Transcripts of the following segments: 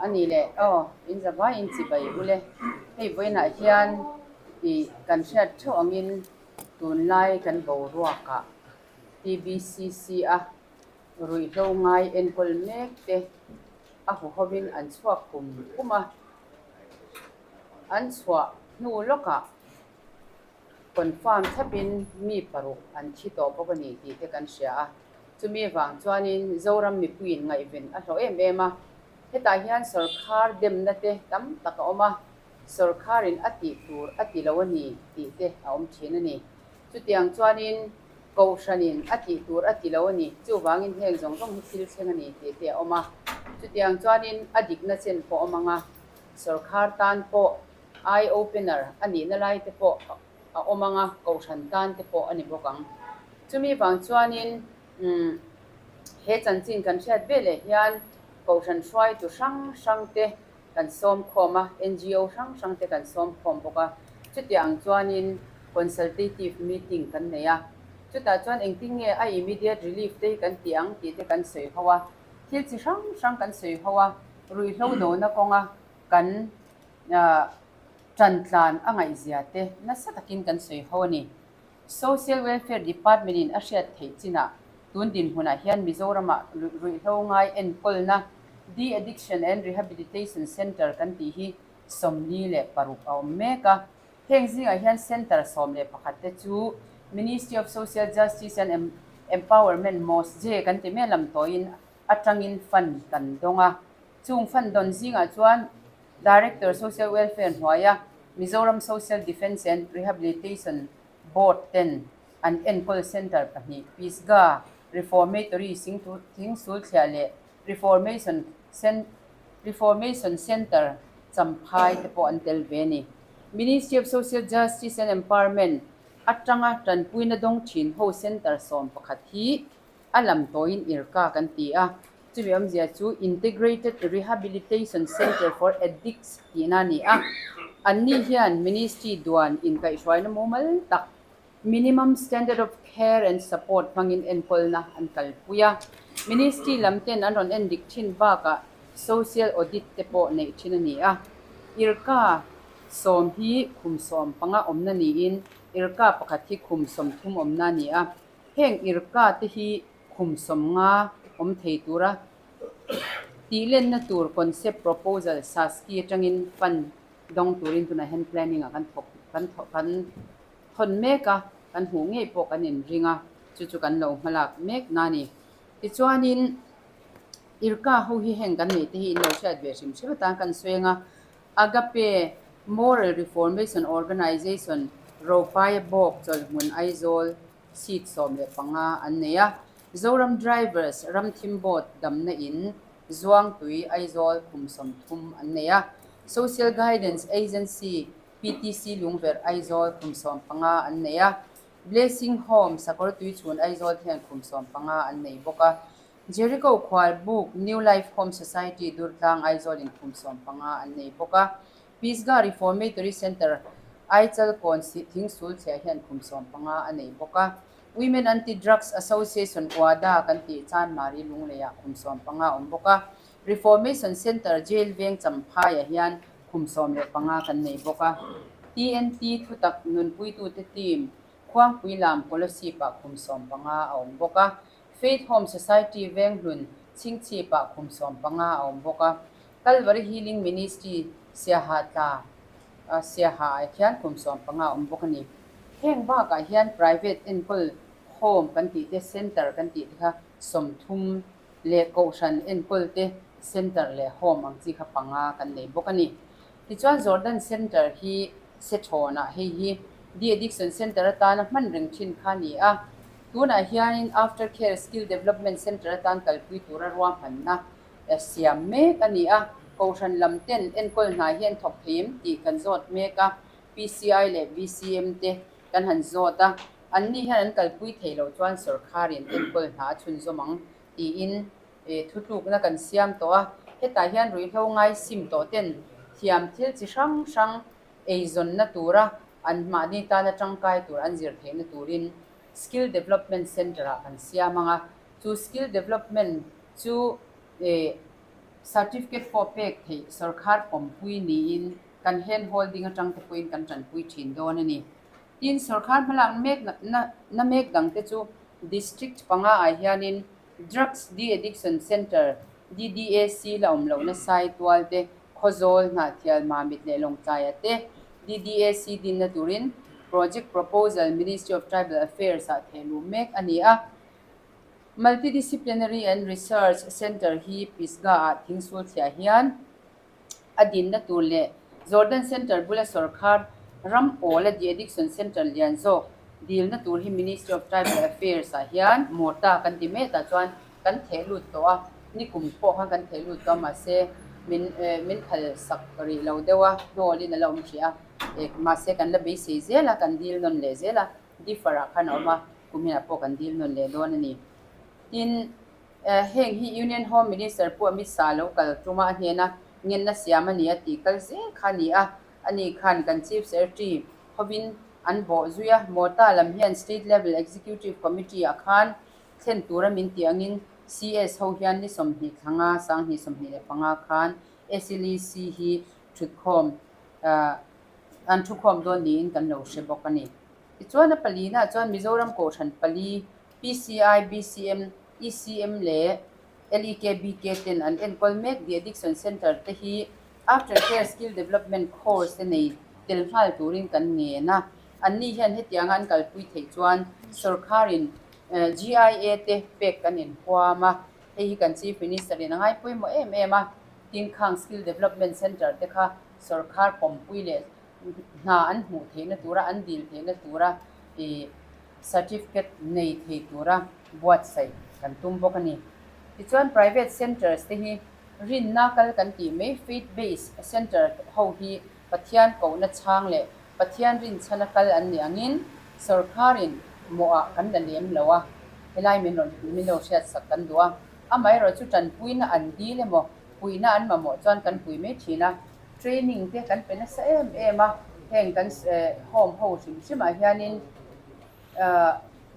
A nih leh aw, in zavai in chibai ule. Hei vawiinah hian ih kan hriat theuh angin tunlai kan boruakah TBCC a ruihhlo ngai enkawl mek te a huhovin an chhuak kum kum a, an chhuah hnu lawkah Confirm thlapin mi paruk an thi tawh bawk a ni tih te kan hria a, chumi vang chuanin Zoram mipuiin ngaihven a hlawh em em a. Hetah hian sawrkhar demna te tam tak a awm a, sawrkharin a tih tur a ti lo a ni tih te a awm thin a ni. Chutiang chuanin Kohhranin a tih tur a ti lo a ni, chuvangin heng zawng zawng hi thil thleng a ni tih te a awm a. Chutiang chuanin a dikna chen pawh a awm ang a, sawrkhar tan pawh Eye opener a nihna lai te pawh a awm ang a, kohhran tan te pawh a ni bawk ang. Chumi vang chuanin he chanchin kan hriat ve leh hian kohhran hruaitu hrang hrang te kan sawm khawm a, NGO hrang hrang te kan sawm khawm bawk a. Chutiang ang chuanin consultative meeting kan nei a, chutah chuan engtin nge a immediate relief te hi kan tih ang tih te kan sawi ho a, thil chi hrang hrang kan sawi ho a, ruihhlo dona kawnga kan Ṭantlan a ngaihzia te nasa takin kan sawi ho a ni. Social Welfare Department in a hriat theih chinah tun dinhmunah hian Mizoramah ruihhlo ngai enkawlna De-addiction and Rehabilitation Centre kan tih hi 46 a awm mek a. Heng zingah hian Centre 11 te chu Ministry of Social Justice and Empowerment, MOSJE, kan ti mai lam tawiin atangin fund kan dawng a. Chung fund dawn zingah chuan Director Social Welfare hnuaia Mizoram Social Defence and Rehabilitation Board ten an enkawl centre pahnih Pisgah Reformatory Thingsulthliah leh Reformation Reformation Centre Champhai te pawh an tel ve a ni. Ministry of Social Justice and Empowerment atanga tanpuina dawng thin ho centre 11 hi a lam tawiin IRCA kan ti a, chumi awmzia chu Integrated Rehabilitation Centre for Addicts tihna a ni a. Anni hian Ministry duan inkaihhruaina mumal tak, Minimum Standard of Care and Support hmangin enkawlna an kalpui a. Ministry lam ten an rawn endik thin bakah Social Audit te pawh neih thin a ni a. IRCA sawm hi khum 15 awmna niin IRCA pakhat hi khum 30 awmna a ni a. Heng IRCA te hi khum 50 awm thei tura tihlenna tur concept proposal SASCI atangin fund dawng turin tunah hian planning ah kan thawk kan thawk kan thawn mek a, kan hmuh ngei pawh kan inring a, chu chu kan lo hmalak mek na a ni. Tichuanin IRCA ho hi heng kan neih te hi in lo hriat ve hrim hrim atan kan sawi ang a, Agape Moral Reformation Organization Ropaia Bawk Chawlhmun Aizawl seat 15 an nei a. Zoram Drivers Ramthim Board damna in Zuangtui Aizawl khum 30 an nei a. Social Guidance Agency PTC Lungverh Aizawl khum 15 an nei a. Blessing Home Sakawrtui chhun Aizawl hian khum 15 an nei bawk a. Jericho Khual Buk New Life Home Society Durtlang Aizawl in khum 15 an nei bawk a. Pisgah Reformatory Centre, Aichal kawn Thingsul chhiah hian khum 15 a nei bawk a. Women Anti-Drugs Association, WADA, kan tih Chanmari Lungleiah khum 15 a awm bawk a. Reformation Centre, Jail Veng Champhaiah hian khum 15 kan nei bawk a. TNT Thutak Nunpuitute Team, Khuangpui Lam Kolasib-ah khum 15 a awm bawk a. Faith Home Society Venghlun Chhingchhip-ah khum 15 a awm bawk a. Kalvari Healing Ministry Siaha tla Siaha ah hian kum 15 a awm bawk a ni. Heng bakah hian private enkawl home kan tih te, centre kan tih te kha 30 leh kohhran enkawl te centre leh home ang chi kha panga kan nei bawk a ni. Tichuan Jordan Centre hi Sethrawnah hei hi De-addiction Centre atana hman reng thin kha a ni a. Tunah hianin After Care Skill Development Centre atan kalpui tura ruahmanna siam mek a ni a, Kohhran lam ten enkawl hna hi an thawk thei em tih kan zawt mek a, PCI leh BCM te kan han zawt a, anni hian an kalpui thei loh chuan sawrkharin enkawl hna a chhunzawm ang tiin thutlukna kan siam tawh a, hetah hian ruihhlo ngai sim tawh ten thiam thil chi hrang hrang eizawnna tura an mahni tana tangkai tur an zir theihna turin Skill Development Centre ah kan siam ang a, chu Skill Development chu Certificate pawh pek theih sawrkhar pawmpui niin kan hand holding atang te pawhin kan tanpui thin dawn a ni. Tin, sawrkhar hmalak mek na mek dangte chu District panga ah hianin Drugs De-Addiction Centre, DDAC, la awm lohna Saitual te, Khawzawl, Hnahthial, Mamit leh Lawngtlaia te DDAC dinna turin Project Proposal Ministry of Tribal Affairs ah thehluh mek a ni a. Multidisciplinary and Research Centre hi Pisgah ah thingsul thliah hian a dinna tur leh Jordan Centre bula sawrkhar ram awla de-addiction centre lian zawk dilna tur hi Ministry of Tribal Affairs ah hian Mawta kan ti mek ah chuan kan theh lut tawh a, nikum pawh khan kan theh lut tawh a mahse min min phal sak rih lo deuh a, hnawlin a la awm hrih a, mahse kan la beisei zel a, kan dil nawn leh zel a, differ ah khan a awm a, kuminah pawh kan dil nawn leh dawn a ni. Tin. Heng hi Union Home Minister pawh Amit Shah lo kal tuma a hnena ngenna siam a ni a tih kal zel kha a ni a. Ani khan kan Chief Secretary hovin an bawh zui a, Mawta lam hian State Level Executive Committee ah khan thlen tura min tih angin CS ho hian ni 20 thlanga 2025 khan SLEC hi thutkhawm an thukhawm dawn niin kan lo hre bawk a ni. Tichuan a palina chuan Mizoram Kohhran pali PCI, BCM, ECM leh LEKBK ten an enkawl mek The Addiction Centre te hi After Care Skill Development Course te nei tel nghal turin kan ngen a. Anni hian hetianga an kalpui theih chuan sawrkharin GIA te pek kan inhuam a, hei hi kan Chief Minister in a ngai pawimawh em em a, tin khang Skill Development Centre te kha sawrkhar pawmpui leh hna an hmuh theihna tura an dil theihna tura ih certificate nei thei tura buatsaih kan tum bawk a ni. Tichuan private centres te hi rinna kal kan tih mai faith based centre ho hi Pathian kohna chhang leh Pathian rinchhana kal an nih angin sawrkharin mawhah kan la lem lo a, helai min rawn min lo hriatsak kan duh a. Amaherawh chu tanpuina an dil emaw puihna an mamawh chuan kan pui mai thin a, training te kan pe nasa em em a, heng kan home ho hrim hrimah hianin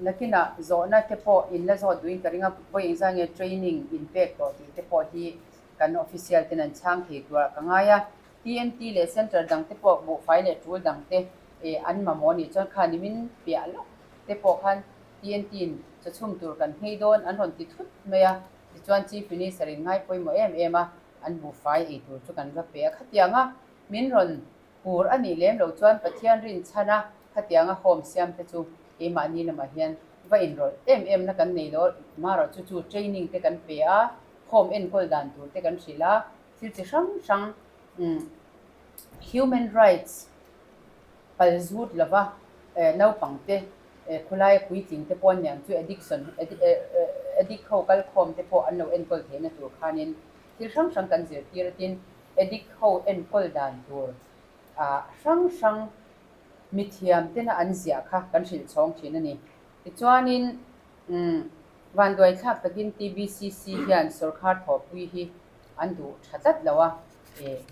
nakinah zawhna te pawh in la zawt duhin ka ring a, vawi engzah nge training in pek tawh tih te pawh hi kan official ten an chhang thei turah ka ngai a, TNT leh centre dang te pawh buhfai leh tul dang te an mamawh anih chuan kha nimin piah lawk te pawh khan TNT in chawchhum tur kan nghei dawn an rawn ti thut mai a. Tichuan Chief Minister in ngai pawimawh em em a, an buhfai ei tur chu kan va pe a. Khatianga min rawn pur a nih lem loh chuan Pathian rinchhan a, khatianga home siam te chu keimahni lamah hian va inrawlh em em na kan nei lo. Marawh chu chu training te kan pe a, home enkawl dan tur te kan hrilh a, thil chi hrang hrang human rights pal zut lova naupang te Khawlaia puitling te pawh an niang chu addiction addict ho kal khawm te pawh an lo enkawl theihna tur khanin thil hrang hrang kan zirtir a tin addict ho enkawl dan tur ah hrang hrang mithiam tena an ziah kha kan hrilh chhawng thin a ni. Tichuanin umm vanduai thlak takin TBCC hian sawrkhar thawhpui hi an duh tha tlat lo a,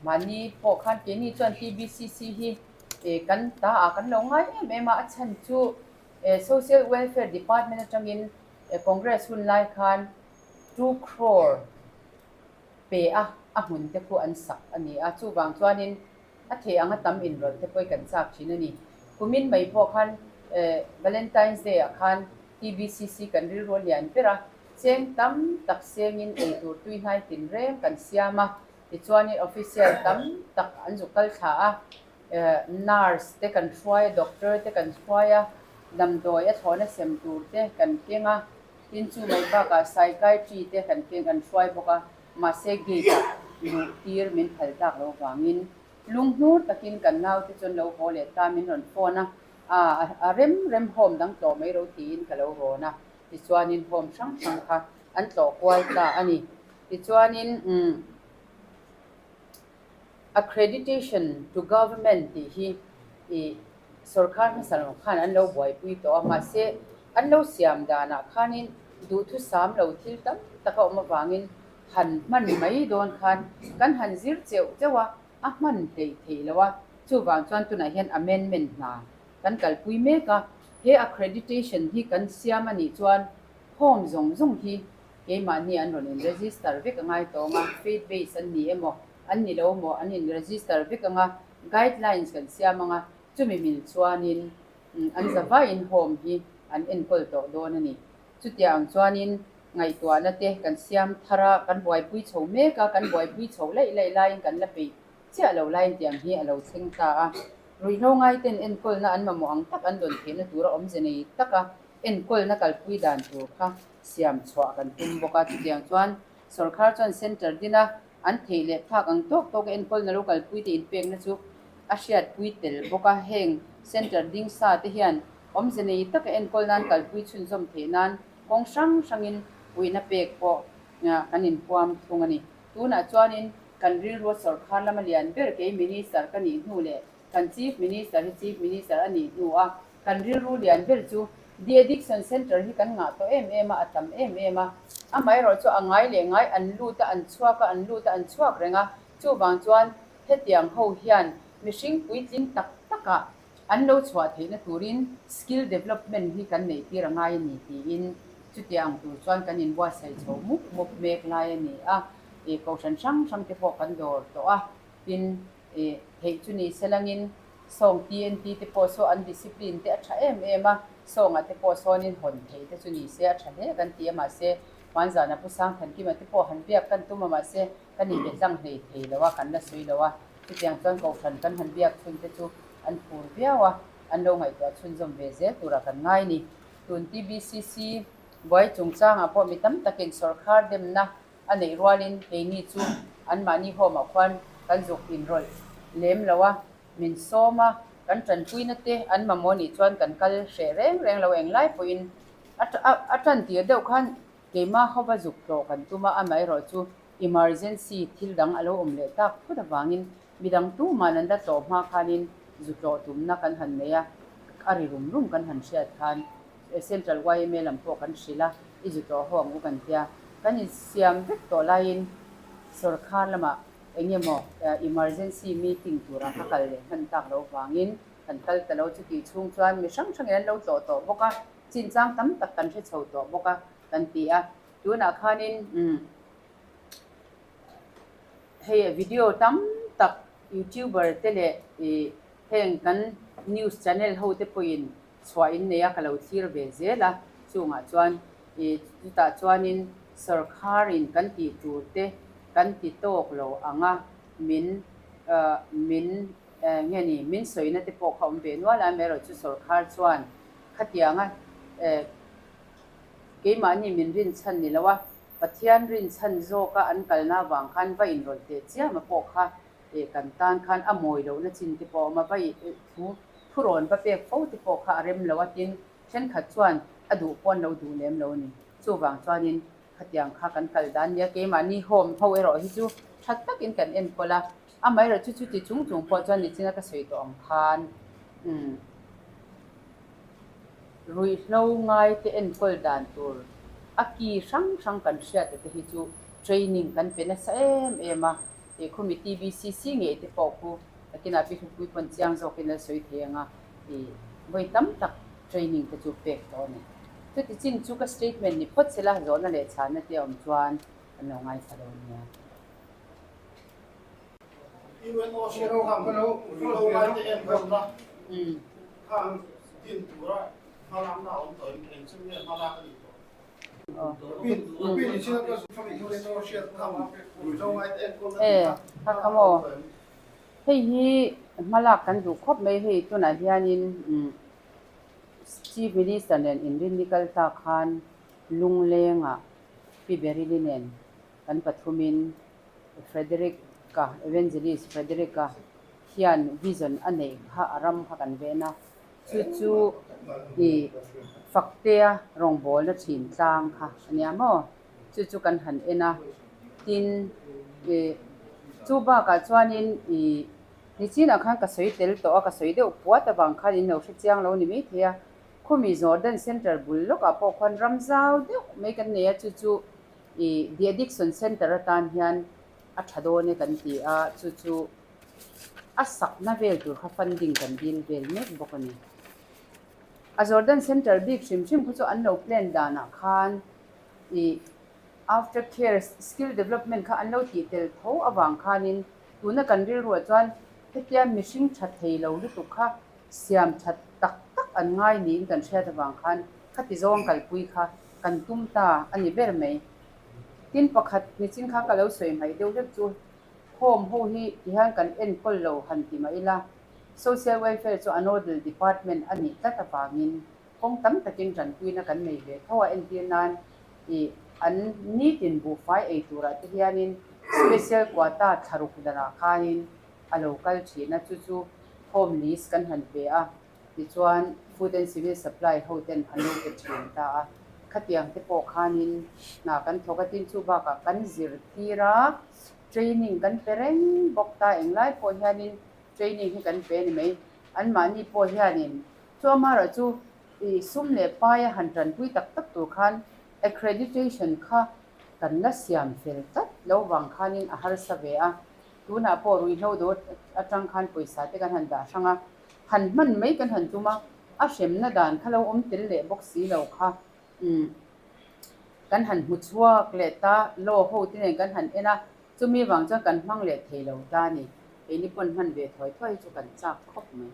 mahni pawh khan keini chuan TBCC hi Kan ta ah kan lo ngai em em a, a chhan chu Social Welfare Department atangin Congress hun lai khan 2 crore pe a, a hmun te khu an sak a ni a, chuvang chuanin a thei anga tam inrawlh te pawh kan chak thin a ni. Kumin mai pawh khan Valentine's Day ah khan TBCC kan rilru a lian ber a, cheng tam tak sengin eitur tuihnai tinreng kan siam a, Tichuanin official tam tak an zuk kal thla a, nurse te kan hruai a, doctor te kan hruai a, damdawi a thlawhna sem tur te kan keng a, tin chu mai bakah psychiatry te kan keng kan hruai bawk a, mahse gate ah luh tir min phal tak lo vangin lunghnur takin kan naute chuan lo haw leh ta min rawn phone a, a rem rem home dang tlawh mai ro tiin ka lo rawn a, tichuanin home hrang hrang kha an tlawh kual ta a ni. Tichuanin accreditation to government tih hi ih sawrkar hmasa lam khan an lo buaipui tawh a, mahse an lo siam danah khanin duhthusam lo thil tam tak a awm avangin han hman mai dawn khan kan han zir cheuh cheuh a, a hman hleih theih loh a, chuvang chuan tunah hian amendment hna kan kalpui mek a, he accreditation hi kan siam a nih chuan home zawng zawng hi. Keimahni an rawn in register vek a ngai tawng a, faith base an ni emaw an ni lo maw an in register vek anga guidelines kan siam anga chumi mil chuanin an zavaiin home hi an enkawl tawh dawn a ni. Chutiang ang chuanin ngaihtuahna te kan siam thar a, kan buaipui chho mek a, kan buaipui chho laih laih laiin kan la peih chiah lo laiin tiang hi a lo thleng ta a. Ruihhlo ngaiten enkawlna an mamawh ang tak an dawn theihna tura awmze nei taka enkawlna kalpui dan tur kha siam chhuah kan tum bawk a. Chutiang chuan sawrkhar chuan centre dina an theih leh phak ang tawk tawka enkawlna lo kalpuite inpekna chu a hriatpui tel bawk a. Heng centre ding sa te hian awmze nei taka enkawl nan kalpui chhunzawm theih nan kawng hrang hrangin puihna pek pawh kan inhuam thung a ni. Tunah chuanin kan rilrua sawrkhar lama lian ber kei Minister ka nih hnu leh kan Chief Minister hi Chief Minister a nih hnu a, kan rilru lian ber chu De-addiction Centre hi kan ngah tawh em em a, a tam em em a. Amaherawhchu a ngai leh ngai an lut a, an chhuak a, an lut a, an chhuak reng a. Chuvang chuan hetiang ho hian mihring puitling tak takah an lo chhuah theihna turin skill development hi kan neih tir a ngai a ni tiin chutiang ang tur chuan kan inbuatsaih chho mup mup mek lai a ni a. Ih kohhran hrang hrang te pawh kan dawr tawh a, tin ih theih chu ni se langin sawng TNT te pawh saw an discipline te a tha em em a, sawngah te pawh sawnin hawn theih te chu ni se a tha hle kan ti a mahse hmanzana Pu Sangthankima te pawh han biak kan tum a mahse Kan inbe tlang hlei thei lo a, kan la sawi lo a, chutiang chuan kohhran kan han biak chhun te chu an phur viau a, an lo ngaihtuah chhunzawm ve zel turah kan ngai ni. Tun TBCC buai chungchangah pawh mi tam takin sawrkhar demna a neih rualin keini chu anmahni home-ah khuan kan zuk inrawlh lem lo a, min sawm a, kan tanpuina te an mamawh nih chuan kan kal hreh reng reng lo englai pawhin a tantir deuh khan Keimah hova zuk tlawh kan tum a, amaherawh chu emergency thil dang a lo awm leh tak phut avangin midang tuman an la tlawh hma khanin zu tlawh tumna kan han nei a, a ri rum rum kan han hriat khan Central yma lam pawh kan hrilh a, i zu tlawh ho ang u kan tia. Kan insiam vek tawh laiin sawrkhar lamah eng emaw emergency meeting tura ka kal leh hman tak loh vangin kan kal ta lo. Chutih chhung chuan mi hrang hrangin an lo tlawh tawh bawk a. Chinchang tam tak kan hre chho tawh bawk a kan ti a, tunah khanin umm hei video tam tak youtuber te leh ih heng kan news channel ho te pawhin chhuah in nei a ka lo thlir ve zel a, chungah chuan ih chutah chuanin sawrkharin kan tih tur te kan ti tawk lo ang a min ah min nge ni min sawina te pawh kha awm ve nual a, amaherawhchu sawrkhar chuan Khatianga keimahni min rinchhan ni lo a, Pathian rinchhan zawka an kalna avang khan va inrawlh teh chiam a pawh kha kan tan khan a mawi lohna chin te pawh a awm a, va thu thurawn va pek fo te pawh kha a rem lo a, tin thenkhat chuan a duh pawh an lo duh lem lo a ni. Chuvang chuanin khatiang kha kan kal dan nia, keimahni home ho erawh hi chu tha takin kan enkawl a, amaherawhchu chuti chung chung pawh chuan nichina ka sawi tawh ang khan umm. Ruihhlo ngaite enkawl dan tur a ki hrang hrang kan hriat te hi chu training kan pe nasa em em a, he khumi TBCC ngei te pawh khu nakinah pi hlupui pawn chiang zawkin a sawi thei ang a, ih vawi tam tak training te chu pek tawh a ni. Chuti chin chu ka statement ni phawt sela zawhna leh chhanna te a awm chuan kan lo ngaithla lo nia. Hei hi hmalak kan duh khawp mai hei tunah hianin Chief Minister nen inrinni kal ta khan Lunglengah Pi Beryl-i nen kan pathumin Frederick-a, Evangelist Frederick-a hian vision a neih kha a ram kha kan ven a, chu chu i Faktea rawngbawlna thin tlang kha a nia maw? Chu chu kan han en a, tin i chu bakah chuanin i nichinah khan ka sawi tel tawh a, ka sawi deuh puat avang khan in lo hre chiang lo ni maithei a, khumi Jordan Centre bul lawkah pawh khuan ram zau deuh mai kan nei a, chu chu I The Addiction Centre atan hian a tha dawn e kan ti a, chu chu a sakna vel tur kha funding kan dil vel mek bawk a ni. A Jordan Centre bik hrim hrim khu chu an lo plan danah khan i After care skill development kha an lo tih tel tho avang khanin tuna kan rilruah chuan hetia mihring tha thei lo lutuk kha siam that tak tak an ngai niin kan hriat avang khan khati zawng kalpui kha kan tum ta a ni ber mai. Tin pakhat nichin kha ka lo sawi hmaih deuh hlek chu Home ho hi tihian kan enkawl lo han ti mah ila Social Welfare chu a nodal department a nih tlat avangin Kawng tam takin tanpuina kan nei ve tho a, entir nan ih an nitin buhfai ei turah te hianin special quota thlaruk danah khanin a lo kal thin a, chu chu home list kan han pe a, tichuan Food and Civil Supply ho ten an lo pe thin ta a, khatiang te pawh khanin hna kan thawk a, tin chu bakah kan zirtir a, training kan pe reng bawk ta, englai pawh hianin training hi kan pe a ni mai, anmahni pawh hianin Chu amaherawhchu i sum leh paia han tanpui tak tak tur khan accreditation kha kan la siam fel tlat lo vang khanin a harsa ve a. Tunah pawh ruihhlo dawr atang khan pawisa te kan han dah hrang a, han hman mai kan han tum a, a hremna dan kha lo awm tel leh bawk si lo kha umm kan han hmu chhuak leh ta, law ho te nen kan han en a, chumi vang chuan kan hmang leh thei lo ta a ni. Keini pawn hman ve thuai thuai hi chu kan chak khawp mai.